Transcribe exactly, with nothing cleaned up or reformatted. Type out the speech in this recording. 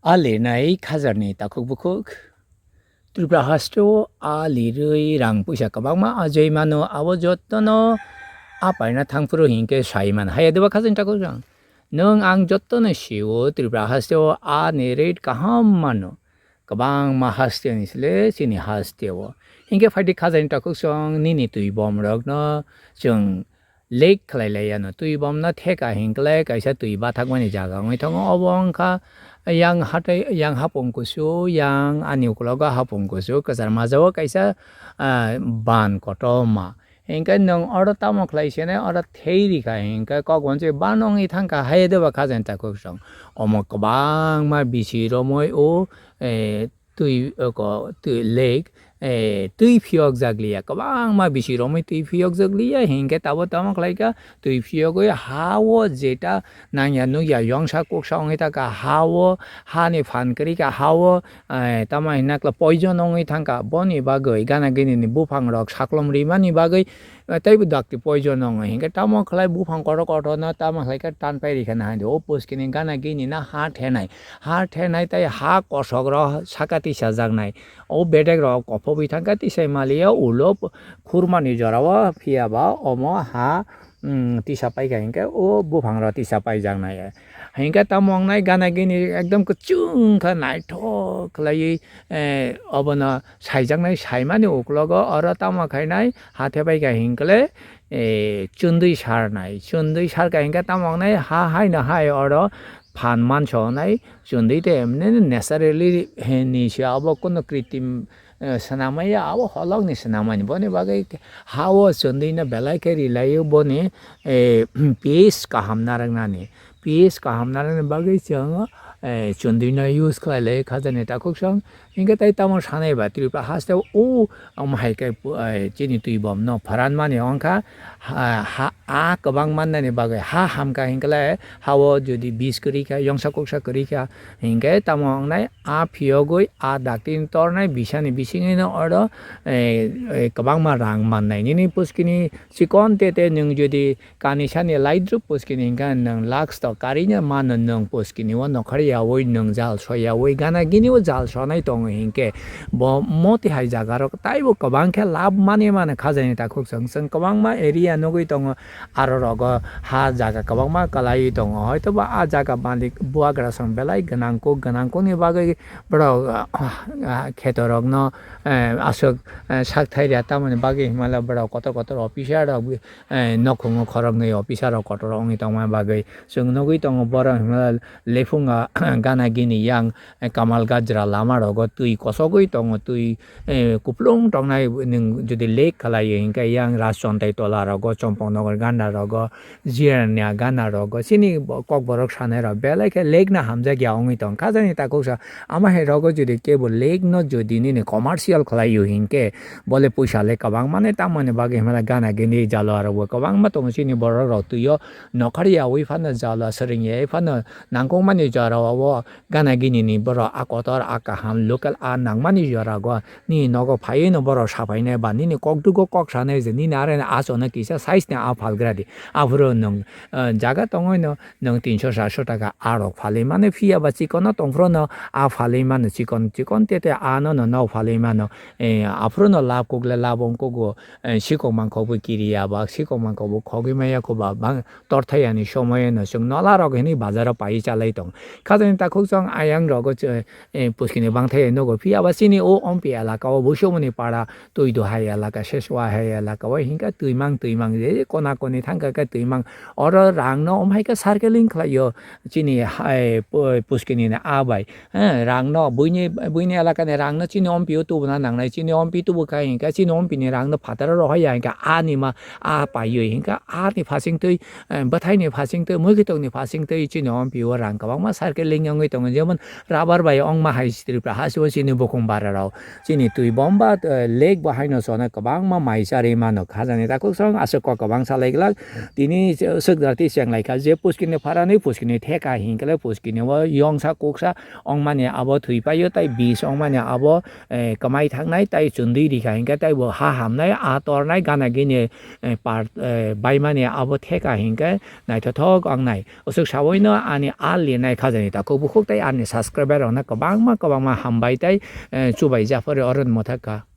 A lirnai khajarni takhuk bukhuk. Tripura hasteo a lirwi rang puisa kwbangma ajai mano, abo jotono a paina thangphuru hinkhe sai man. Haya deba khajarni takhuk rang. Nwng ang jotono sio Tripura hasteo a ni rate kaham mano. Kwbangma hasteo ni sle chini hasteo. Hinkhe phaidi khajarni takhuk song nini twi bomrokno chwng lake khlai lai yano. Twi bomno theka hinkle kaisa twi bathakmani jaga wngwi thango. Obo wngkha yang hatai, yang hapung kusu, yang ani uklogo hapung kusu, kwchar majao kaisa, ah, ban kotorma. Hinkhe nwng oro tamo khlai sinai, oro thei rikha hinkhe kok uansuk bano wngwi thangkha, haye deba khajarni takhuk song. Omo kwbangma bisi romwi o, eh, twi, oko, twi lake, eh, twi phiyokjak liya, kwbangma bisi romwi twi phiyokjak liya, hinkhe tabo tamo khlaikha, twi phiyogwi ha-o jeta nangya nukya yongsa kuksa wngwi taka, ha-o, hani phan kwrwi kha, ha-o, eh, tamo hinakla poison wngwi thangkha, boni bagwi gana gini ni buphang rok saklom rimani bagwi, eh, teibo dakti poison wngo hinkhe tamo khlai buphang kotor kotor no tamo khlai khe tanpai rikha na hai o puskini gana gini na ha thenai, ha thenai tei ha kosok rok saka tisajaknai. O bedek rok kophobwi thangkha tisai maliya ulo khurmani jorao, phiyaba omo ha, mm, tisa paikha hinkhe o buphang rok tisa paijaknai. Hinkhe tamo wngnai gana gini ekdom kwchwng khe naithok khlaiwi, eh, obono saijaknai saimani uklogo oro tamo khainai ha thepaikha hinkle, eh, chundwi sarnai, chundwi sarkha hinkhe tamo wngnai ha haino hai oro phan manso wngnai chundwi tei emne naturally ni se abo kunu kritim, eh, swnamya abo holokni swnamani boni bagwi ha-o chundwino belai khe rilaio boni, eh, pis kaham narwknani. Pis kaham narwknani bagwi chwng, eh, chundwino use khlai lai khajarni takhuk song. Hinkhe tei tamo sanai ba Tripura haste o omo hai khe, eh, chini twi bomno pharan mani wngkha. Ha, ha, a kwbang mannani bagwi ha hamkha hinkhe ha-o jodi bis kwrwi kha, yongsa kuksa kwrwi kha hinkhe tamo wngnai a phiyogwi a dakti tornai bisani bisingwino oro, eh, eh, kwbangma rang mannai. Nini puskini chikon tete nwng jodi Kani sani laidruk puskini hinkha nwng lakhs to karino mano nwng puskini o nokhar yaui nwng jal so yaui gana gini o jal sonai tongo hinkhe bo moti hai jaga rok taibo kwbang khe lab mani mano khajaini takhuk chwng chwng kwbangma area nugui tongo aro rogo ha jaga kwbangma kwlaiwi tongo hoitoba a jaga malik buagra song belai gwnang kuk gwnang kukni bagwi borok, ah, ah, kheto rokno, eh, aswk, eh, sak thai ria tamoni bagwi himala borok kotor kotor officer rok eh, nokhungo khoroknwi officer rok kotor wngwi tongma bagwi chwng nugwi tongo borok hwnba lephungo gana gini yang, eh, Kamal Gajra lama rogo twi kosogwi tongo twi, eh, kuplung tongnai nwng jodi lake khlaiwi hinkhe yang Rajchontai tola rogo Chompoknagar ganda rogo Jirania ganda rogo chini bo-, kokborok sanai rok belai khe lake no hamjakya wngwi tong kha jani takhuk sa Ama hai rogo jodi kebo lake no jodi nini commercial khlai o hinkhe, bole puisa le kwbang mane tamoni bagwi hwnba gana gini jalo aro bo kwbangma tongo chini borok rok twi o nokhar yaui phano jalo swrwng yaui phano nangkukmani jora o gana gini ni borok a kotor a kaham local a nangmani jora go nini nogo phaiwi no borok sapai nai ba nini kok dugo kok sanai je nini are no achono kisa size ni a phalgra di aphuru nwng, ah, jaga tongoi no. Nwng tinso charso taka a rok phalwi mano, phiya ba chikon no tong phuru no a phalwi mano, chikon chikon tete a no no nok phalwi mano, eh, aphuru no lab kuk le lab wng kugo, eh, sikok mangkok bo kiri ya ba sikok mangkok bo khogwi maya kho ba bang torthai yani somoy no chwng nola rok hinwi bazar o paiwi chalai tong kha jani takhuk chwng ayang rogo, eh, puskini bangthai nugo phiya ba chini o ompi elaka o buisumuni para Twi do hai elaka, Seswa hai elaka o hinkha twimang, twimang je kona koni thangkha khe twimang. Oro rang no omhai khe circling khlai o chini hai pu-, puskini ni a bai. Eh, rang no buini, buini elaka ni rang no chini ompi o tubuna nangnai, chini ompi tubu kha hinkha chini ompi ni rang no phataro rohai ya hinkha a ni ma a pai o hinkha a ni phasing twi, eh, bwthai ni phasing twi, mwkhwtwng ni phasing twi chini ompi o rang kwbangma circling wngwi tongo. Jemon rubber bai ongma hai Tripura hasteo chini bukhung bara rok. Chini twi bomba, eh, lake bo haino chona kwbangma mai charwi mano. Khajani takhuk song aswk kok kwbang salai glak. Tini swk jar twi cheng lai kha je puskini pharani puskini theka hinkhe le puskini o yongsa kuksa ongmani abo thwi paio tai bis ongmani abo, eh, kwmai thangnai tai chwndwi rikha hinkhe tai bo ha hamnai a tornai gana gini, eh, par, eh, baimani abo theka hinkhe naithothok wngnai. Aswk saui no ani a linai khajani takhuk. Kubukhuk tei ani subscriber rokno kwbangma kwbangma hambai tei, eh, chubai japhari oro ni mwthaka.